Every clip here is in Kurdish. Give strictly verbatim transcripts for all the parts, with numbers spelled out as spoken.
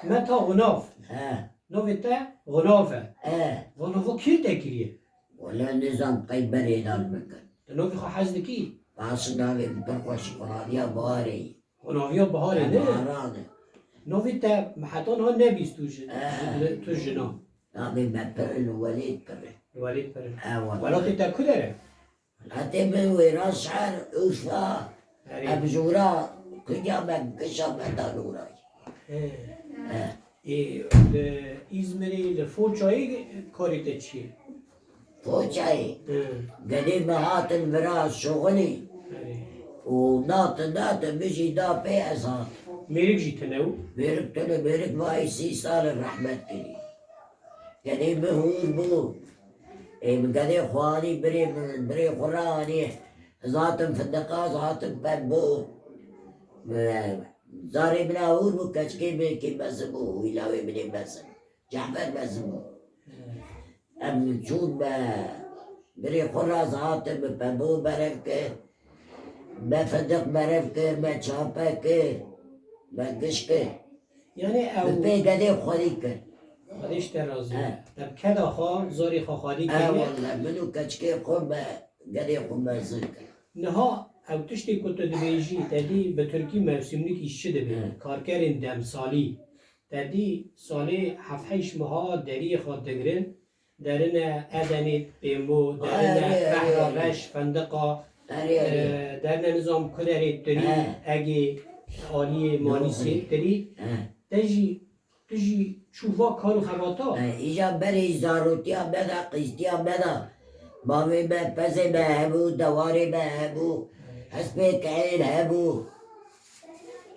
Meta Xunav. He. Navê te Xunav e. He. Xunav kî te kiriye? Wele nizam qey berê dal bikin. Tu navê xwe hez dikî? Baş navê min pir xweş Xunaviya Baharê. Xunaviya Baharê ne? Baharan e. Navê te heta niha nebîst tu ji, Eh. ji, tu jina. Navê me pir in û welêt pir in. Welêt pir in. Eh, wele. Welatê te ku der e? Welatê min wêra şer, Urfa. Erê. Em ji wira kunya me gişa me da lûray. Eh. Eh. Ê, li Îzmirê, li Foçayê karê te çi ye? Foçayê. Hı. Gedê me hatin vira şoxilî. Erê. Û natin natin min jî da pê ez hat. Mêrik jî tune û? Mêrik tune, mêrik vayî sî sal in rehmet kirî. Gedê min hûr bû. Ê, min gedê xwe anî birê min, birê xwe re anî. Ez hatim findiqa, ez hatim pembû. Zarê min a hûr bû, keçikê min kê mezin bû, wî lawê min ê mezin. Cafer mezin bû. Em çûn me birê xwe re, ez hatim, me pembû berev kir, me findiq berev kir, me çape kir, me giş kir. Yanî ew bi pê gedê xwedî kir. Xwedê ji te razî be. He. Te bi keda xwe, zorê xwe xwedî kiriye. He, wele min û keçikê xwe me gedê xwe mezin kir. Niha ew tiştê ku tu dibêjî, te dî bi tirkî mewsimlikî ji çi dibê? He. Karkerên demsalî. Te dî salê heft heşt meha deriyê xwe digirin, derine Edenê, pêmbo, derine Erê, erê, Behra erê. Reş, Fendiqa, Erê, erê. E, derine nizam ku derê tirî, He. Egê, Aliyê, Manîsê, Doğru. Tirî. He. Te jî, tu jî çû va kar û xebata? He, îja berê zarotiya me de, qîstiya me de. Bavê me, pezê me hebû, dewarê me hebû, hespê keyên hebû.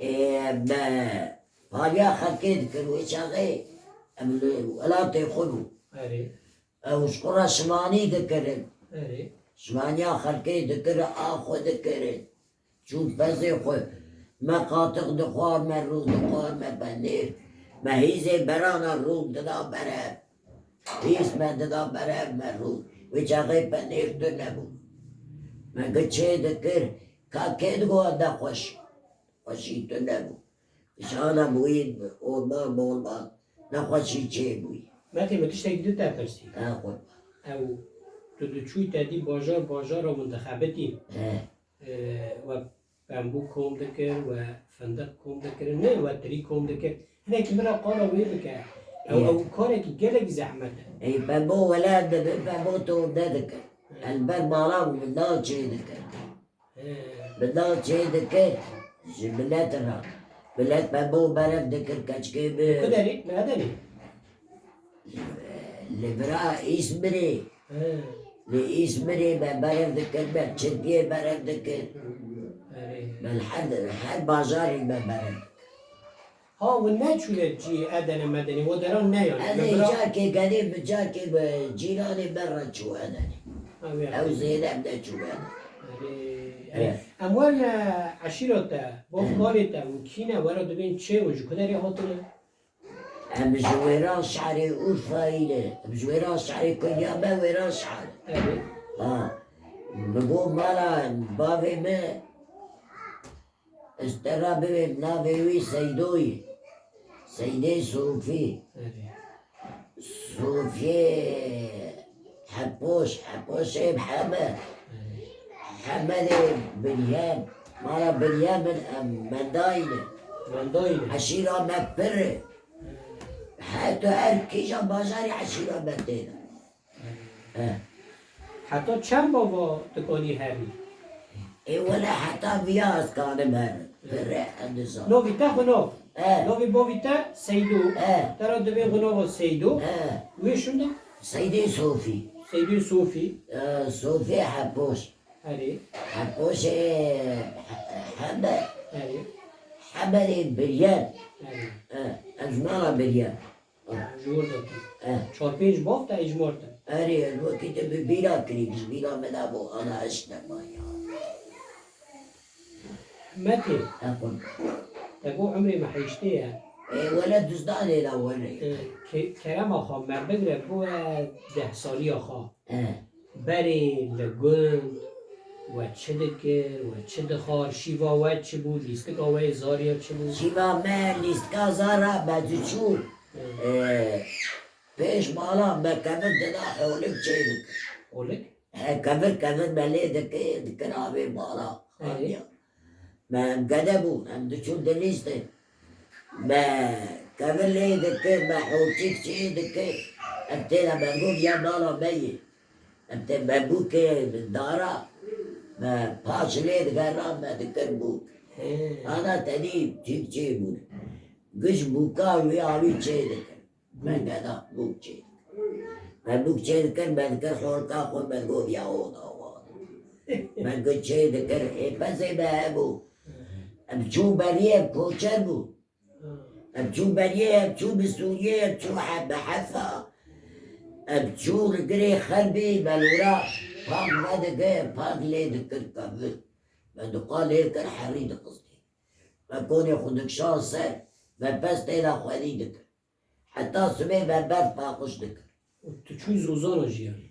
Ê, me Paliya xelkê dikir, wê çaxê em li welatê xwe bû. Erê. Ew ji xwe re şivanî dikirin. Erê. Şivaniya xelkê dikir, a xwe dikirin. Çûn pezê xwe, me qatiq dixwar, me rû dixwar, me penêr, me hîzê berana rû dida berev. Hîz me dida berev, me rû. Wê çaxê penêr tune bû. Me giçê dikir, ka kê digot nexweş. Xweşî tune bû. Ji ana bûyî orman morman, nexweşî çêbûyî. Metê, min tiştekî din te pirsî. Ha, qurban. Ew, tu diçûyî te dî bajar, bajara hûn dixebitîn. He. E, we pembû kom dikir, we findiq kom dikir, ne we tirî kom dikir. Hinekî min re qala wê bike. Ew, Ê. Ew karekî gelekî zehmet e. Ey, pembû wele dibe, pembû tom nedikir. He. El ber mala min da çê dikir. He. Min da çê dikir, ji milet re. Milet me bo berev dikir, keçikê bi. Ku derê? Li Edenê? Li vira Îzmirê. He. Li Îzmirê me berev dikir, me Çirpiyê berev dikir. Erê. Me li her, her bajarê me berev. Ha, we neçûne cî Edenê medenê, we deran neyan. Ez ê carkê gelê bi carkê bi cîranê me re çû Edenê. Ha, wê Ew zêde em neçû Edenê. Erê, erê. Evet. Em werin eşîra te, bav Evet. balê te, û kî ne, were dibên çi, û ji ku derê hatine? Em ji wêran şarê Urfayî ne. Em ji wêran şarê Konya me wêran şar. Evet. Ha. Min got mala bavê me Ez te re bibêm, navê wî Seydo ye. Seydê Sofî. Erê. Sofiyê Hepoş, Hepoşê Hemed. Erê. Hemedê Biryem. Mala Biryem in em mendayî ne. Mendayî ne. Eşîra me pir e. Her tu her kîjan bajarî eşîra me tê de. Eh. Heta çend bava dikanî hebî? Ê wele heta viya ez kanim herim. Pire em dizan. Novî te xwe nav. Eh. Novî bavî te Seydo. Eh. Te re dibê xwe nava Seydo. Eh. Wê şunda? Seydê Sofî. Seydê Sofî. Eh, Sofî Hepoş. Erê. Hepoşê Hebe. Erê. Hebelê Biryen. Erê. Eh, ez mala Biryen. Ji wir de tu. Eh. Çar pênc bav te ecmar te. Erê, ez wekî te bi bîra kirî, bi bîra me de bû, ana eşt nema ya. Metê. He, qul. Te got umrê me heyştê ye. Ê, wele duzdanê la wele. Ê, ke-, kerema xwe me bigire bo e deh saliya xwe. He. Berê li gund, We çi dikir, we çi dixwar, şîva we çi bû, lîstika we yê zariya çi bû? Şîva me lîstika zara me diçû, Hı. e, pêş mala me kevir dida holik çêdikir. Holik? He, kevir, kevir me lê dikir, dikir avê mala. Erê. Xaniya. Me em gede bûn, em diçûn dilîstin. Me kevir lê dikir, me hoçîk çê dikir. Em têne me got ya mala me yê. Em tê me bûkê dara, me paç lê digera me dikir bûk. He. Ana tenî çîk çê bûn. Giş bûka wî awî çê dikir. Me geda bûk çê. Me bûk çê dikir, me dikir holka xwe, me got ya oda wa. Me got çê dikir, ê pezê me hebû. Em çûn beriyê, em koçer bûn. Em çûn beriyê, em çûn bi Sûriyê, em çûn he-, bi Hefa. Em çûn li girê Xerbî, me li wira pak vedike, pak lê dikir kevir. Me duqa lê kir, herî diqistî. Me konê xwe dikişan ser, me pez têda xwedî dikir. Heta sibê me berf paqij dikir. Û tu çûyî Zozana jî yanî?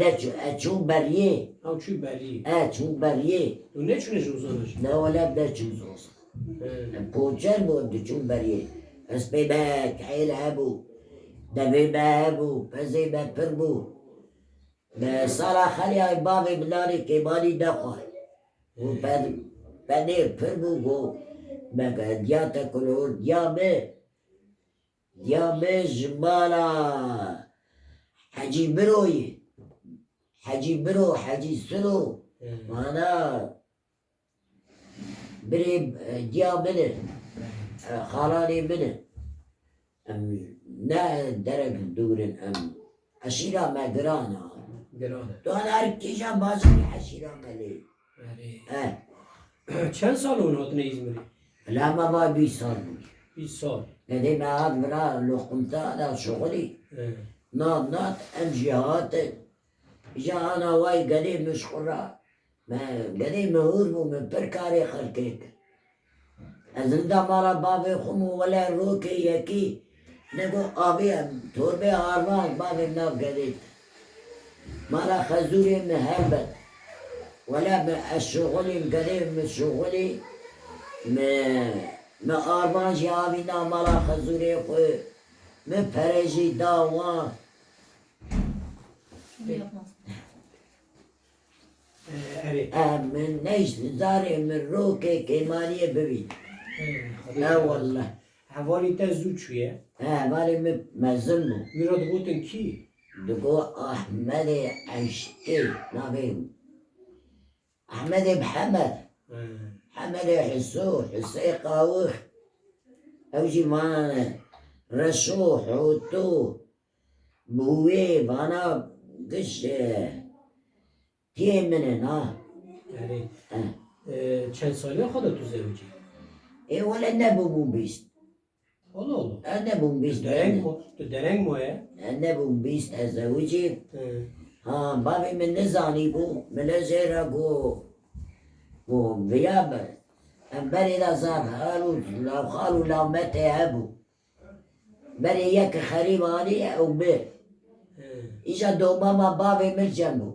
Neçû, ez çûm beriyê. Ew çûyî beriyê. Ez çûm beriyê. Tu neçûne Zozana jî? Ne wele neçûm Zozan. He. Em koçer bûn, em diçûn beriyê. Hespê me keyl hebû. Devê me hebû, pezê me pir bû. Me sala xeriyayê bavê min nanê kêmanî nexwar. Û pe-, penêr pir bû, got, me diya te kulor, diya me. Ya me ji mala Hecî Biro ye. Hecî Biro, Hecî Silo. Hmm. Mana birê, e, diya min e. E, xalanê min e. Em ne derek dûr in em. Eşîra me giran a. Giran e. Tu ana her kîjan bajin eşîra me lê. Erê. Eh. Çend sal hûn hatine Îzmirê? Bila me va bîst sal bû. Bîst sal. Gedê me hat vira loqimta da şuxulî. Eh. Nat nat em jî hatin. Îja ana way gedê min ji xwe ra. Me, gedê min hûr bû, min pir karê xelkê kir. Ez li da mala bavê xwe min wele rokê yekî, ne got avê em, torbê arvan bavê nav gedê. Mala xezûrê min helbet. Wele min ez şixulîm, gedê min şixulî, min, min arvan jî avî na mala xezûrê xwe, min pere jî da wan. Yapmaz. Ee, erê. Em min neyşt zarê min rokê kêmaniyê bibîn. Ee, Xwedê Ne razî. Wallah. Hevalê te zû çûye? He, hevalê min mezin bû. Wî re digotin kî? Digo Ahmedê Eşkê navê min. Ahmedê Mihemed. He. Hemedê Hiso, Hisê Qawix. Ew jî vane Reşo, Hoto, Bûwê, vana giş, e, Tiyê min in, ha. Erê. He. E, çend saliya xwe de tu zewicî? Ê, wele nebûbûm bîst. Allah Allah. E, nebûm bîst, Tu dereng yani. mo-, tu dereng moye? E, nebûm bîst, ez zewicî. He. Ha, bavê min nizanî bû, min lê jê re got, got, viya be. Em berê de zar, xal û lav, xal û lavmetê hebû. Berê yek xerîb anî ew bir. He. Îja domama bavê min cem bû.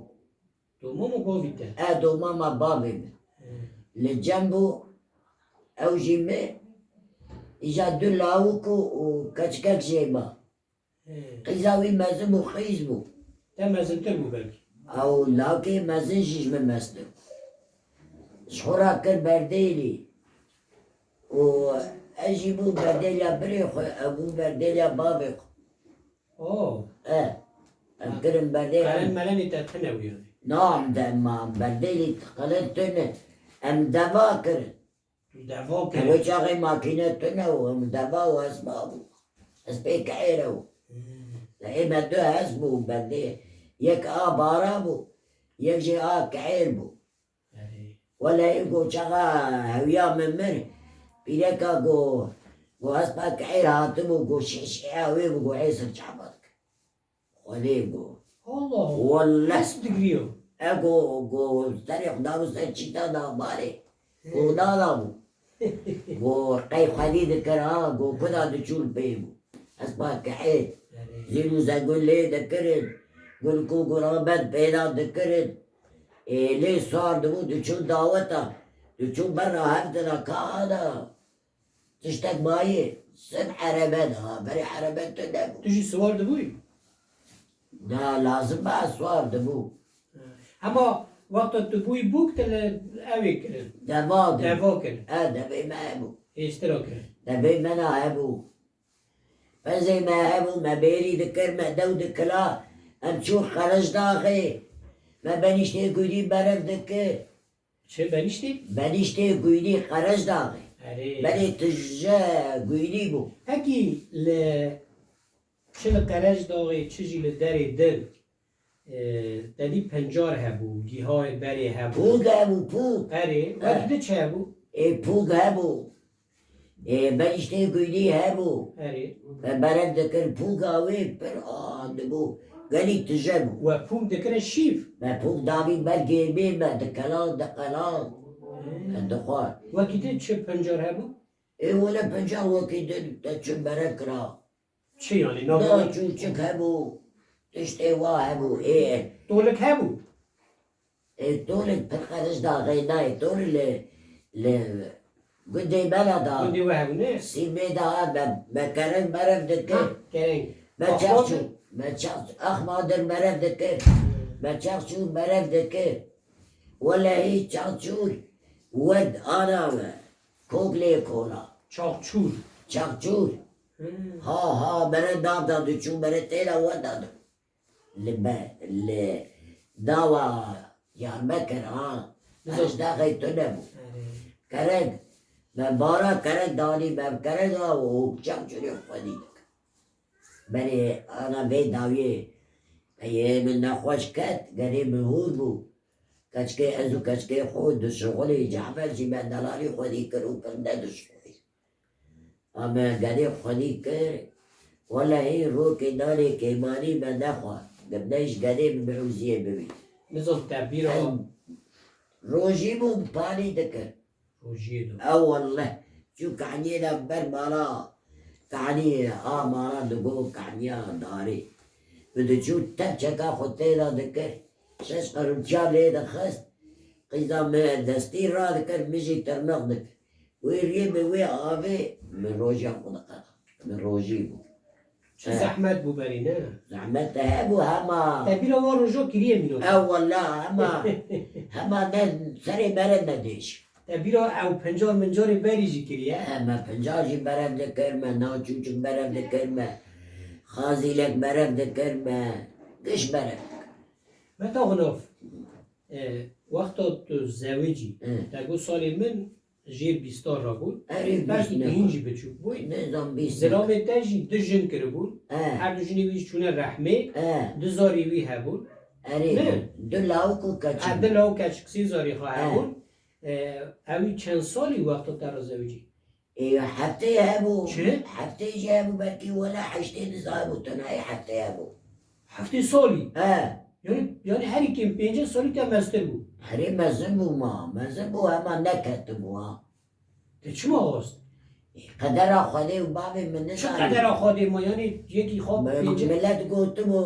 Domama bavê te? E, domama bavê min. He. Li cem bû, ew jî mi, îja du lawik û, û keçikek jê ma. He. Qîza wî mezin bû, qîz bû. Te mezintir bû belkî? Ew lawikê mezin jî ji min meztir bû. Ji xwe re kir berdêlî. Û ez jî bûm berdêliya birê xwe, ew bû berdêliya bavê xwe. Oh. E, em kirin berdê Qelen em. melenê te tune bû yanî? Na, em de, em, em berdêlî qelen tune. Em deva kirin. Tu deva Em kirin. wê çaxê makîne tune û em deva û hespa bû. Hespê kihêre bû. Hmm. Ê me du hesp bû berdê. Yek a bara bû, yek jî a kihêr bû. Erê. Wele ê go çaxa hewiya min mir, pîreka go, go hespa kihêr hatibû, go şî-, şî-, ew ê bû, go ê ser çava dike. Xwedê go. Allah Allah. Wele. Hesp digiriyo. E go, go serê xwe dabû ser çîta da barê. He. Go nada bû. Go qey xwedî dikir ha, go kuda diçûn pê bû. Hespa kihêr. Erê. Zîn û zengul lê dikirin. Gul ku guramet pêda dikirin. Ê, lê siwar dibû, diçûn daweta, diçûn berra hev dina, ka ana. Tiştek mayê, sib erebe de ha, berê erebe tu nebû. Tu jî siwar dibûyî? Na, lazim be siwar dibû. Hema wexta tu bûyî bûk, te li ewê kirin. Deva de. Deva kirin. E, devê me hebû. Hêstira kirin. Devê me na hebû. Pezê me hebû, me bêrî dikir, me dew dikila, em çû Qerejdaxê, me benîştê gûdî berev dikir. Çi benîştî? Benîştê gûdî Qerejdaxê. Erê. Berê tije gûdî bû. Hekî li çi li Qerejdaxê, çi jî li derê din, e, te dî pencar hebû, gîhayê berê hebû. Pûk hebû, pûk. Erê, Eh. wekî di çi hebû? Ê pûk hebû. Ê, benîştê gûdî hebû. Erê. Me berev dikir pûka wê pir a dibû. Gelî tije bû. We pûk dikire şîv? Me pûk davî ber gêrmê me dikela, dikela. Hmm. Me dixwar. Wekî din çi pencar hebû? Ê, wele pencar wekî din te çi berev kira. Çi yanî? Na Navê çûçik hebû. Tiştê wa hebû. Ê. Tolik hebû? Ê, tolik pir Qerejdaxê nayê, tolik li, li gundê me re da. Gundê we hebû, ne? Sîmê da, me, me kereng berev dikir. Ha, kereng. Me Axmadir? çaxçû, me çax-, Axmadir berev dikir. Me çaxçû berev dikir. Welehî çaxçûr wed ana me. Kok lê kola. Çaxçûr. Çaxçûr. Hmm. Ha, ha, bere nav da diçû, bere têra weda diçû. Li me, li dawa Diyarbekir ha, Nizam. Qerejdaxê tune bû. Erê. Kerek, me bara kerek danî, me kerek ha û çem çûnê xwedî dikir. Berê ana vê dawiyê, peyê min nexweş ket, gerê min hûr bû. Keçikê ez û keçikê xwe dişixulî, Cafer jî me delalî xwedî kir û kir ne dişixulî. Ame gerê xwedî kir, welehî rokê nanê kêmanî me nexwar. Gimney ji gerê min birûziyê bibî. Nizam te bîra Em rojî bû, panî dikir. Rojiyê do. Ew weleh. Çû kaniyê de ber mala. Kaniyê a mala digo kaniya darê. Bi diçû tepçeka xwe tê de dikir. Şeş qerûçiya lê dixist. Qîza min destî radikir, min jî tirmiq dikir. Wê riyê min wê avê, min rojiya xwe diqeda. Min rojî bû. Çi Eh. zehmet bû berî, ne? Zehmet de hebû hema. Te bîra wan rojo kiriye mîno? Ew wela hema, hema ne serê me re nedêş. Te bîra ew pencar mincarê berî jî kiriye? He, me pencar jî berev dikir me, navçûçik berev dikir me, xazîlek berev dikir me, giş berev dikir. Meta Xunaf, e, wexta tu zewicî, Hı. te got salê min jêr bîstan rabûn. Erê, Belkî bîst tu ne. hîn jî biçûk bûyî. Nizam bîst ne. Zilamê te jî du jin kiribûn. He. Her du jinê wî jî çûne rehmê. He. Du zarî wî hebûn. Erê, Ne? du lawik û keçik. Ha, du lawik keçik, sê zarî xwe He. hebûn. E, ewî çend salî wexta te re zewicî? Ê, heftê hebû. Çi? Heftê jî hebû, belkî wele heştê niza hebû, tenayê heftê hebû. Heftê salî? He. Yani, yani herî kêm pêncî salî te meztir bû. Herê mezin bû ma, mezin bû hema neketibû ha. Te çima rast? Ê, qedera Xwedê û bavê min Çi nizanî. qedera Xwedê ma, yani yekî xwe Mi-, pêncî Millet gotibû,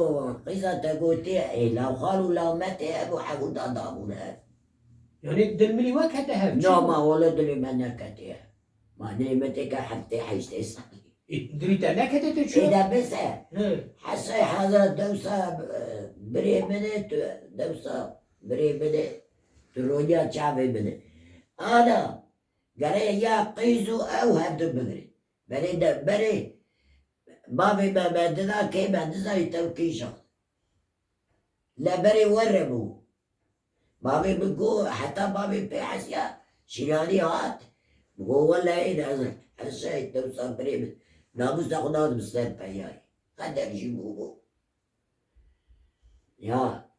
qîza te gotiye, ê, lawxal û lawmetê hebû, hebû da dabûne. Yani dilmilî we kete hev, çi Na bû? ma, wele dilê me neketiye. Ma dilê me têke heftê heştê salî. Ê, dilî te nekete tu çi? Ê de bise. Hı. Hesay hazir dewsa, e, birê min e tu, dewsa birê min e tu roniya çavê min e. Ana, gere ya qîz û ew hevdu bigirê. Berê de, berê bavê me, me dida kê me dizayî tew kîjan. Leberê were bû. Bavê min got, heta bavê pê hesiya, şîranî hat. Min got, wele ê ne, ez hesayê dewsa birê min. Namûsa xwe nadim ser peyayê. Qeder jî bû bû. Ya.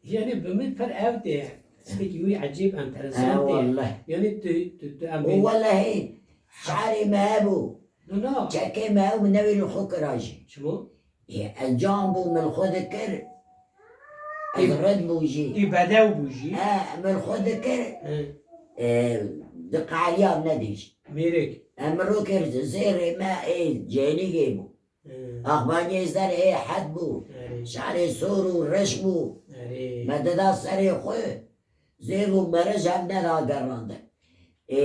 Yani bi min pir ev tê. Spêkî wî ecêb, enteresan He, tê. wele. Yani tu, tu, tu em Û ê welehî, şarê me hebû. No, no. Çekê me hebû, newê li xwe kira jî. Çima? Ê, ez can bû min xwe dikir. Ez Ê, red bû jî. ê bedew bû jî. He, min xwe dikir. He. Ê, di qaliya nedî jî. Mêrik. Em rokir zêrê me ê cênîgê bû. He. Axmaniyê ser ê het bû. Erê. Şarê sor û reş bû. He. Erê. Me dida serê xwe, zêv û merij hev neda gerandin. Ê,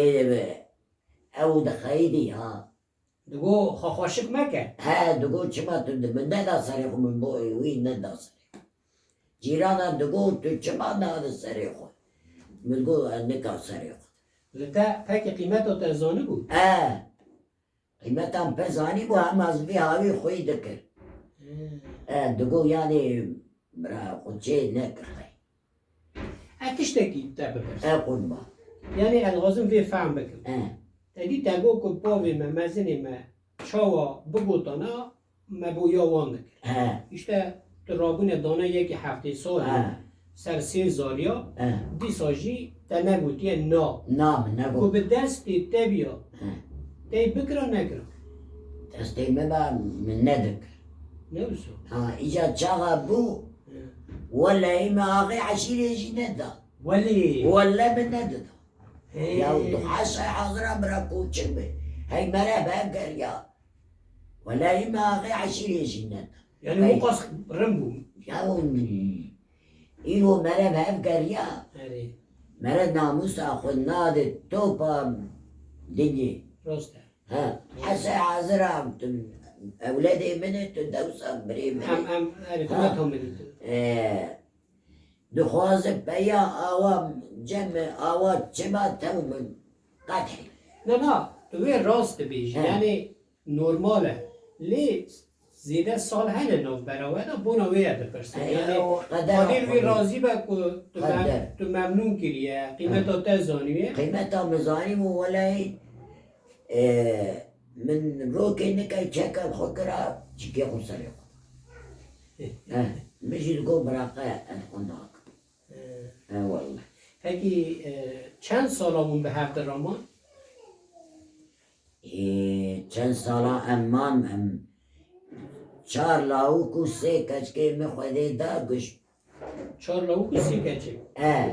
ew dixeyidî ha. Digo xwe xweşik meke. He, digo çima tu di min neda serê xwe, min bo wî neda serê xwe. Cîrana digo tu çima nadî serê xwe? Min digo ez nika serê xwe. Li te pekî qîmeta te zanibû? E, qîmetan pir zanîbû, hema ez vî hawî xwî dikir. Hmm. E, digo yanî bira xwe çê nekir qey. Ez tiştekî te bipirsim. E, qurban. Yanî ez dixwazim vê fehm bikim. E. Te dî te got ku bavê me, mezinê me çawa bigotana me bo ya wan dikir. He. Îşte tu rabûne dane yekî heftê salî He. ser sê zariya, He. dîsa jî te negotiye na. Na, min negot. Ku bi destê te biya. He. Tey bikira nekira. Destê me ba min nedikir. Ne wisa? Ha, îca çaxa bû, He. welehî me axê eşîrê jî neda. Welê. Wele min nedida. Hê. Ya tu haşa hazira bira koçin be. Hey mere be geriya. Welehî me axê eşîrê jî neda. Yani Hey. bu qas rin bû. Ya o îro mere be geriya. Erê. Mere namûsa xwe nade topa dinyê. Rast e. Ha, hese hazira tu ewledê min e, tu dewsa birê min e. Em, em, erê, Ha. tu ne tomilî tu. Ee, Dixwaze peya awa cem awa çima tew min qedhî. Na, na, tu wê rast dibêjî. He. Yani normal e. Lê zêde sal hene navbera we de, bona wê ye dipirsin. He, Yani o qeder Xwedê li wî Xwedê. razî be ku tu mem-, Qeder. tu memnûn kiriye, qîmeta te zaniye. Qîmeta min zanî bû welay, e, min rokê nikey çeka xwe kira çikê xwe serê xwe. Eh, min jî digot, biraqe, ez xwe nakim. Eh. Eh, wallah. Pekî, eh, çend sala hûn bi hev de raman? Eh, çend sala em man, em çar lawik û sê keçikê min Xwedê da giş. Çar lawik û sê keçik? Eh. Eh.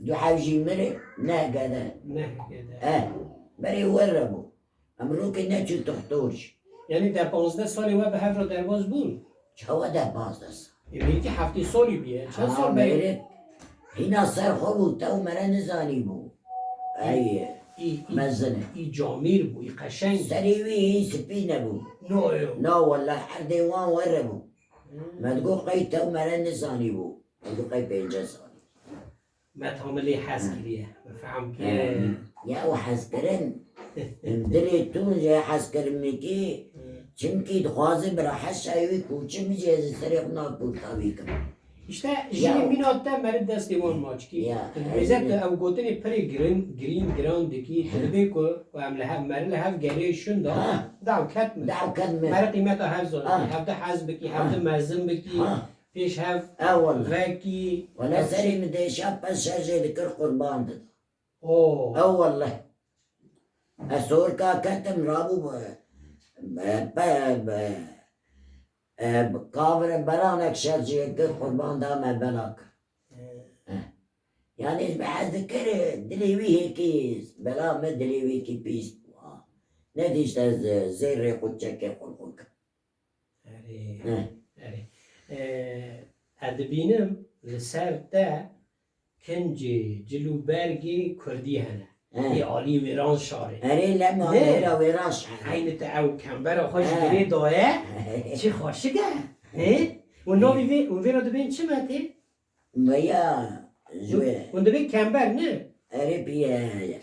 Du hev jî mirin, neh gede. Neh gede. Eh. Berê were bû. Em rokê neçû toxtor jî. Yanî de panzdeh salê we bi hev re derbas bûn? Çawa de panzdeh sal? Ê, belkî heftê salî bûye. Çend Ha, sal berê? mêrik. Hîna ser xwe bû, te û mere nizanî bû. Ey, Î, î, mezin e. î camîr bû, î qeşeng bû. Serê wî hîn spî nebû. No, yo. Na, wela erdê wan were bû. Hmm. Me digot, qey te û mere nizanî bû. Me digot, qey pênceh salî. Me tamilî hez kiriye, me fehm kiriye. Ya o hezkirin, dilê tu jê hezkirin wî kî, çimkî dixwaze bira heşayê wî koçi min jê ez ê serê xwe na kurta wî kim. Îşte Ya. jinê mîna te meri destê wan maçkî. Ya, Tu dibêze ez tu ew gotinê pirê girin, girîn, giran dikî, tu dibê ku, ku em li hev, meri li hev gelê şunda, Ha. daw ket min. Daw ket min. Meri qîmeta hev zanî, Ha. hev de hez bikî, hev de Ha. mezin bikî. Ha. Pêş hev E, wele. vekî. Wele serê min dêşa pez şerjê dikir qurban dida. O. E, wele. Ez sorka ketim rabû be, be, be, be, e, kavire beranek şerjê kir qurban da me bela kir. E. E. Yani ez bi hez dikir dilê wî hêkî, bela me dilê wî kî pîs bû. Ha. Ne dîşte ez zêrê xwe çekê xwe xwe kir. Erê, He. erê. Ee, ez dibînim li ser te kincê, cil û bergê kurdî hene. He. Ê alî Wêranşarê. Erê, lema Ne? Wêra, Wêranşarê. Eynî te ew kembera xwe ji He. dilê daye. Çi xweşik e. He? Û navî vê, û vê re dibên çi me tê? Veya ji wê. Hûn dibê kember, ne? Erê piye.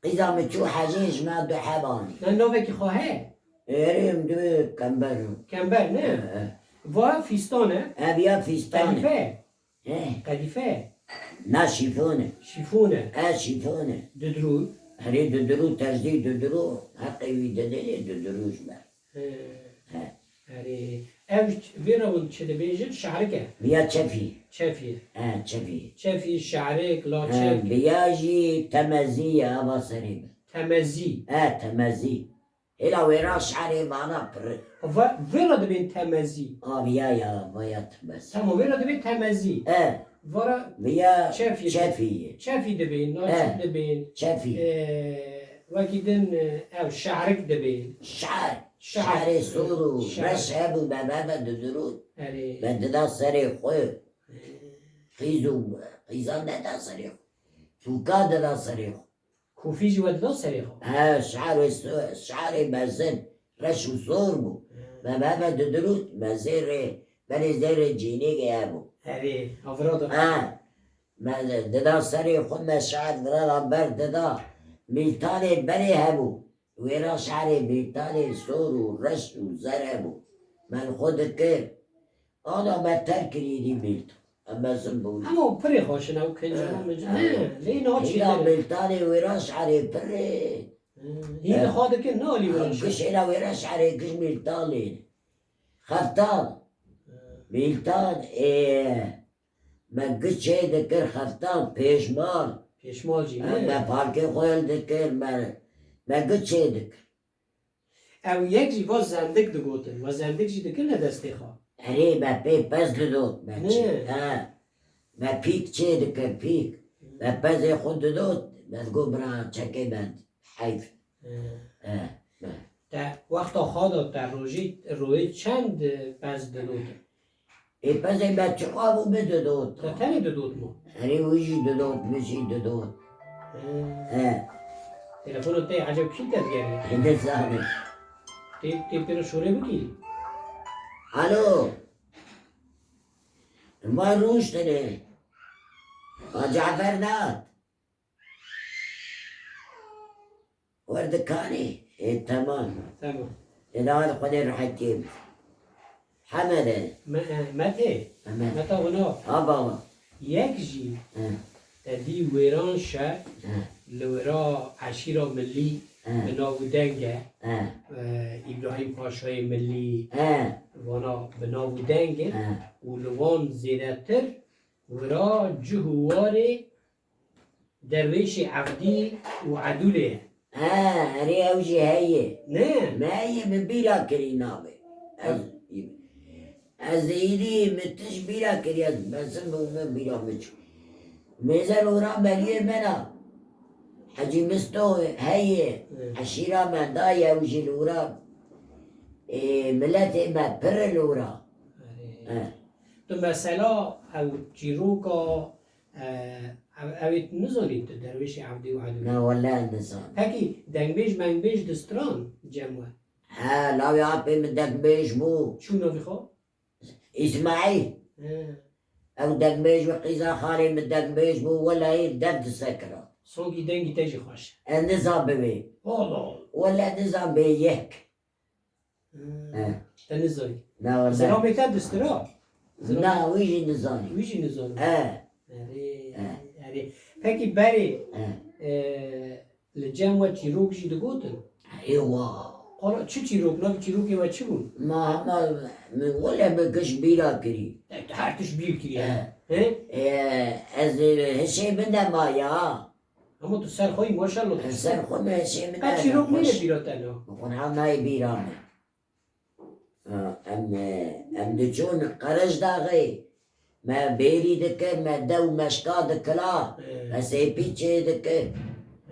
Qîza min çû hecê ji me du heb anî. Ne navekî xwe heye? Erê em dibê kember. Kember, ne? He, he. Va fîstan e? Ev ya fîstan e. Qedîfe? He. Qedîfe? Na şîfon e. Şîfon e? E şîfon e. Dudirû? Erê dudirû, terzî dudirû. Heqê wî didê dudirû ji me. He. He. Erê. Ev ç-, vê re hûn çi dibêjin? Şerik e. Viya çefî. Çefî. He, çefî. Çefî, şerik, He, laçek. Viya jî temezî ye, ava serê min. Temezî. He, temezî. Hêla Wêranşarê vana pir. Va-, vê re dibên temezî. A, viya ya, vaya temezî. Tamam, vê re dibên temezî. He. Vara Viya çefî. çefî ye. Çefî dibên, laçek He. dibên. Çefî. Ee, wekî din, e, ew şerik dibên. Şer. Şer. Şerê sor û Şer. reş hebû, me bebe didirû. Erê. Me dida serê xwe. Qîz û qîzan neda serê xwe. Tûka dida serê xwe. Kofî jî we dida serê xwe? He, şarê so-, şarê mezin, reş û sor bû. He. Me meve didirût, me zêrê, berê zêrê cînîgê hebû. Erê, avira da. He. Me dida serê xwe, me şar vira ra ber dida. Mîltanê berê hebû. Wêra şarê Mîltanê sor û reş û zer hebû. Me li xwe dikir. Ana me terk kirî dî Mîltan. Em mezin bûn. Hema pirê xwe şine û kincî Ha, min ha. Ne, lê niha çêtir. Hîna Mîltanê wêra şarê pirê. Hîn li xwe dikin, ne alî wêra şarê. Giş hêla wêra şarê giş Mîltanê. Xeftan. Ha. Mîltan, ê, Me giç çê dikir xeftan, pêşmal. Pêşmal jî, Em ne? Me parkê xwe hildikir, me, me giç çê dikir. Ew yek jî va zendik digotin. Va zendik jî dikir ne destê xwe. Erê, me pê pez didot, me Ne? çê. He. Me pîk çê dikir, pîk. Me pezê xwe didot, me digot bira çekê me heyf. He. He. Te wexta xwe de te rojî, rojê çend pez didotin? Ê pezê me çiqa bû min didot. Te tenê didot mu? Erê wî jî didot, min jî didot. He. He. Telefona te eceb kî te digerî? Hinde zanî. Tê, tê pêro şorê bikî? Alo. Ma rûştine. Ma Cafer nat. Wer dikanî? Ê, temam. Temam. Ê, dawet Xwedê rehetiyê bid. Hemede. Me-, e, Metê. Hemede. Meta wina. Ha, baba. Yek jî He. te dî wêran şer He. li wira eşîra milî He. bi nav û deng e. He. E, Îbrahîm Paşayê milî He. vana bi nav û deng e He. û li wan zêdetir wira cih û warê Derwêşê Evdî û Edûlê ye. He, erê ew jî heye. Ne? Me heye min bîra kirî navê. Ez, ez êdî min tişt bîra kirî, ez mezin bûm, min bîra min çû. Mêze li wira beriyê me na. Hecî Misto heye. Hı. Eşîra me daye ew jî li wira. Ê, miletê me pir li wira. Erê. He. Tu mesela ew çîroka E, ev, ew ê tu nizanî tu derwêşê Evdî û Edû. Na wele nizan. Pekî dengbêj mengbêj distiran cem we? He, lawê apê min dengbêj bû. Çû navê xwe? Îsmaîl. He. Ew dengbêj bû, qîza xalê min dengbêj bû, welayî dev disekira. Songî dengî te jî xweş e. Ez nizan bibê. Allah Allah. Wele nizan bê yek. Hmm. Eh. Te nizanî. Na, wele. Zilamê te distira? Zilam- Na, wî jî nizanî. Wî jî nizanî. Eh. Erê, Eh. erê. Pekî berê, Eh. e, li cem we çîrok jî digotin? Ê wa. Qala çi çîrok? Navê çîrokê we çi bûn? Ma hema min wele min giş bîra kirî. E, tu her tişt bîr kiriye. Eh. He? Eh, ez, e, hişê min de maye ha. Ama tu ser xwe yî, maşallah, tu Ez ser xwe me hişê min Qet de çîrok neyê xweş. Bîra te na? Qur'an nayê bîra me. Ha, em, e, em diçûn Qirişdaxê. Me bêrî dikir, me dew meşka dikila. Ee. Me sêpî çê dikir.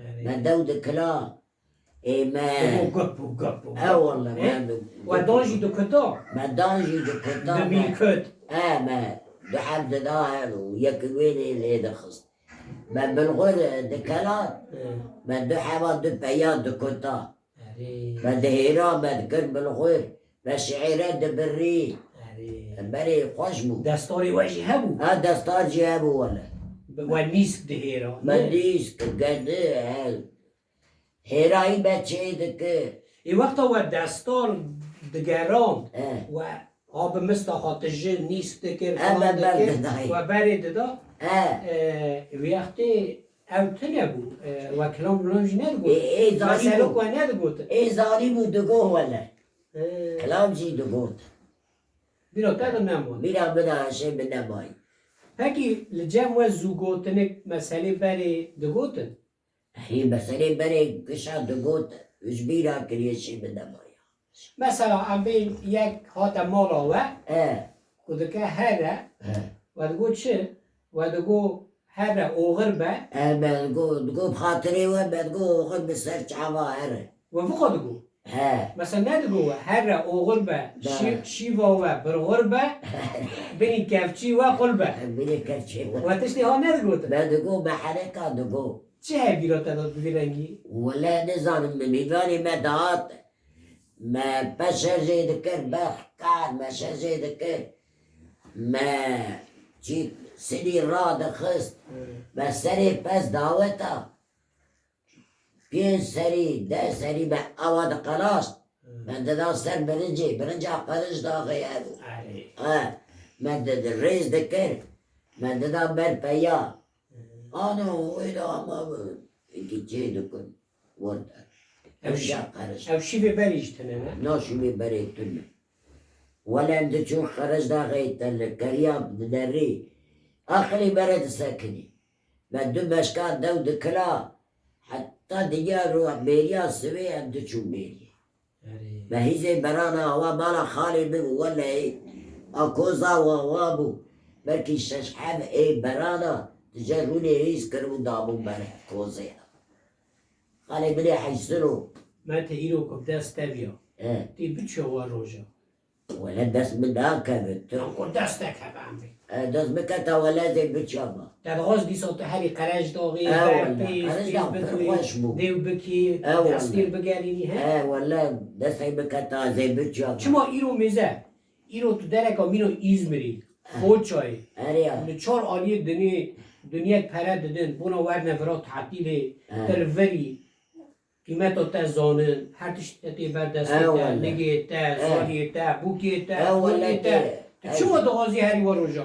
Erê. Me dew dikila. Ê me Gup û gup û gup. E wele, He? Me du-, We dan jî dikuta. Me dan jî dikuta, Di me mîr kut. E, me du heb dida her û yek wê lê lê dixist. Me bilxur dikelat, He. Me du heba du peya dikuta. Erê. Me dihêra, me dikir bilxur, me şiîre dibirî. Erê. Berê xweş bû. Destarê we jî hebû? Ha, destar jî hebû wele. Bi-, we nîsk dihêra, Me ne? Nîsk, gedi, he. Hêrayî me çê dikir. Ê wexta we destar digerand, He. We a bi mista xwe tije nîsk dikir, He, filan me ber dikir, didayê. We berê dida. He. E, wê wextê ew tune bû, e, we kilam milam jî nedigot. Ê, ê, zanî Meselok bû. We nedigot. Ê, zanî bû digot wele. He. Kilam jî digot. Bîra te de nema. Bîra min a, şey min nemayî. Pekî li cem we zû gotinik meselê berê digotin? Erê, meselê berê gişa digot, ji bîra kiriye, şê min nemaye. Mesela, em bên yek hate mala we, E. Ku dike here, E. We digot çi? We digot here oxir be. E, me digot, digot bi xatirê we, me digot oxir bi ser çava here. We vixwe digot? He. Mesela nedigo we, here oxir be, şî-, şîva we birxur be, binî kevçî we qul be. Binî kevçî we. We tiştê ha nedigotin. Me digo mehereka digo. Çi heye bîra te de bi vî rengî? Wele nizanim, min mîvanê me dihat. Me peşe jê dikir, bexkar meşe jê dikir. Me çî sinî radixist. Hı. Me serê pez daweta. Pênc serî, deh serî me awa diqelaşt. Hı. Me dida ser birincê, birinca Qirij daxê ev. Erê. He. Me di, di rêz dikir. Me dida ber peya. Hı. Ano, wê de ama bi, êkî çê dikin. Werde. Ev şî-, Birinca Qirij. Ev şîvê berî jî tune ne? Na şîvê berê tune. Wele em diçûn Qirij daxê te li keriya diderî. Aqilî bere disekinî. Me du meşka dew dikila, heta dinya ro bêriya sivê em diçûn bêriyê. Erê. Me hîzê berana awa mala xalê min bû, welehî, a koza wa wa bû. Belkî şeş heb ê berana, dije rûnê hîz kiribû dabû ber kozê. Xalê min ê heysino. Me te îro ku bi dest teviya. E. Tê biçe wa roja. Wele dest min nakeve tu. Anko dest nekeve em bê. E, dest biketa wele zê biçama. Te dixwest dîsa tu herî Qerejdaxê, E, wele, berpêz, Qerejdax pêz pir bikî, xweş bû. Dêw bikî, E, wele. Destîr bigerînî, he? E, wele, destê biketa zê biçama. Çima îro mêze? Îro tu dereka mîno Îzmirî, E. Foçayê. Erê ya. Li çar aliyê dinê, dinyek pere didin, bona werne vira tatîlê, E. Te li virî. Qîmeta te zanin, her tiştê te tê ber destê te, Ewele. Nigê te, Ew. Zariyê te, bûkê te, Ewele xwînê te. Te. Tu Ew. Çima dixwazî herî wa roja?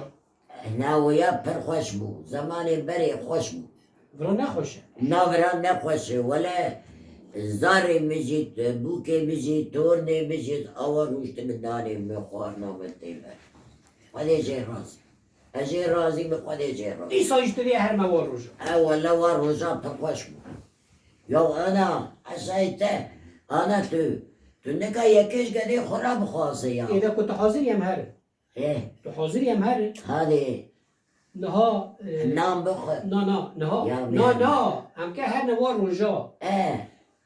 Na waya pir xweş bû. Zemanê berê xweş bû. Vira ne xweş e. Na vira ne xweş e. Wele zarê min jî, bûkê min jî, tornê min jî awa rûştibin danê min xwarina min tê ber. Xwedê jê razî. Ez jê razî me, Xwedê jê razî. Dîsa jî tu dê her me wa roja. Ewele wa roja pir xweş bû. Ya ana, esayê te, ana tu, tu nika yekê ji gedê xwe re bixwaze ya. Êde ku tu hazir yê em herin. Eh. Tu hazir yê em herin. Hadi. Niha, e, Nan bixwe. Na, na, niha. Ya Na, bêne. Na, em ke her ne wa roja. Eh.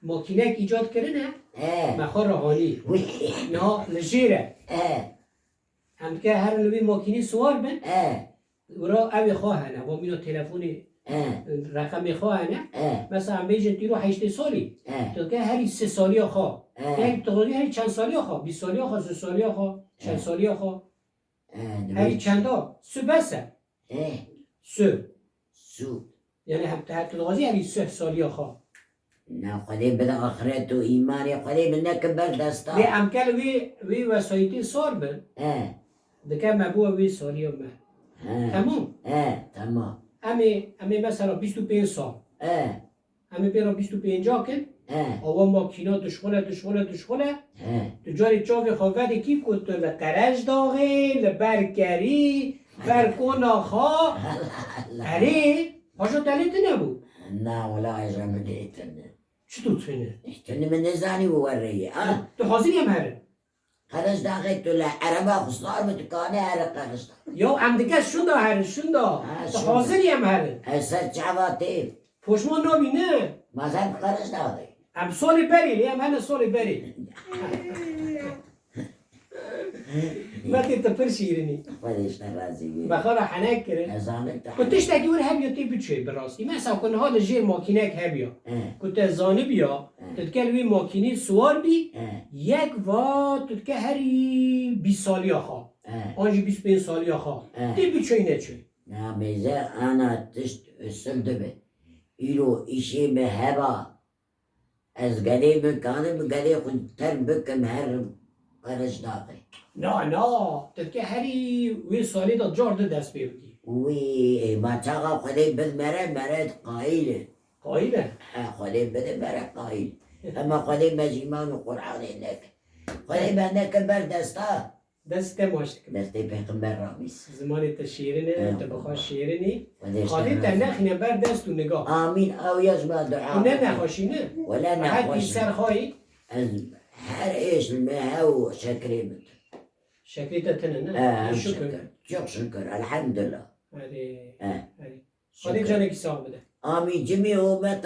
Makînek îcad kirine. Eh. Me xwe re hanî. Wî. Niha li jêr e. Eh. Em dike herin li wî makînî siwar bin. E. Wira ew ê xwe hene, va mîna telefonê, E. Reqemê xwe hene. E. Mesela em bêjin tîro heştê salî. E. Tu dike herî sê saliya xwe. E. Herî tu herî çend saliya xwe? Bîst saliya xwe, sî saliya xwe, E. Çend saliya xwe? E, Herî dibêj. Çenda? Sî bes e. E. Sî. Sî. Yani hem te, tu dixwazî herî sî saliya xwe. Na Xwedê bide axiret û îmanê Xwedê min neke ber desta. Lê em kel wê, wê wesayîtê sar bin. He. Dike me bû wê saliya me. He. Temam. He, temam. Em ê, em ê mesela bîst û pênc sal. He. Em ê pê re bîst û pênc kin. He. Awa makîna dişxule, dişxule, dişxule. He. Tu carê çavê xwe vedê kî ku tu li Qerejdaxê, li ber kerî, ber kona xwe. Allah Allah. Erê, paşa te lê tune bû. Na, wela hêja min lê tune. Çi tu tune? Tune min nizanî û wereyê, ha? Tu hazir yê em herin? Qerejdaxê tu li ereba xwe sar bi, tu kanê here Qerejdax. Ya em dike şunda herin, şunda. Ha, Tu şunda. Hazir yê em herin? Ez ser çava tê. Poşman nabî ne? Ma ser Qerejdaxê. Em solê berê lê, em hene solê berê. Metê tu pir şîrinî. Xwedê ji te razî bî. Me xwe re henek kirin. Ez zanim te Ku henek. Tiştekî wir hebiya tê biçûyê bi rastî. Mesela ku niha li jêr makînek hebiya. Eh. Ku te zanibiya, Eh. Tu dike li wî makînî siwar bî, Eh. Yek va tu dike herî bîst saliya xwe. Eh. An jî bîst pênc saliya xwe. Eh. Tê biçûyê neçûyê. Ya mêze ana tişt usul dibe. Îro îşê me heba. Ez gedê min kanim, gedê xwe terk bikim herim Qerejdaxê. Na, na, tu dike herî wê salê de car du dest pê bikî. Wî, ma çaxa Xwedê bid mere, mere qayîl e. Qayîl e? He, Xwedê bide mere qayîl. Hema Xwedê me ji îman û Qur'anê neke. Xwedê me neke ber desta. Dest te maç dikim. Destê Pêxember rabîs. Zimanê te şêrin e, Eyvallah. Te bi xwe şêrin î. Xwedê Xwedê te te razî. Nexîne ber dest û niga. Amîn. Ew ya ji me dua. Tu ne nexweşî ne? Wele Her nexweş. Ser xwe yî. Ez her êş li me hew şekerê min. Şekerê te tine ne? He, hem Şükür. Şeker. Çok şükür. Elhamdülillah. Erê. He. Erê. Şükür. Xwedê canekî sax bide. Amîn. Cimî û me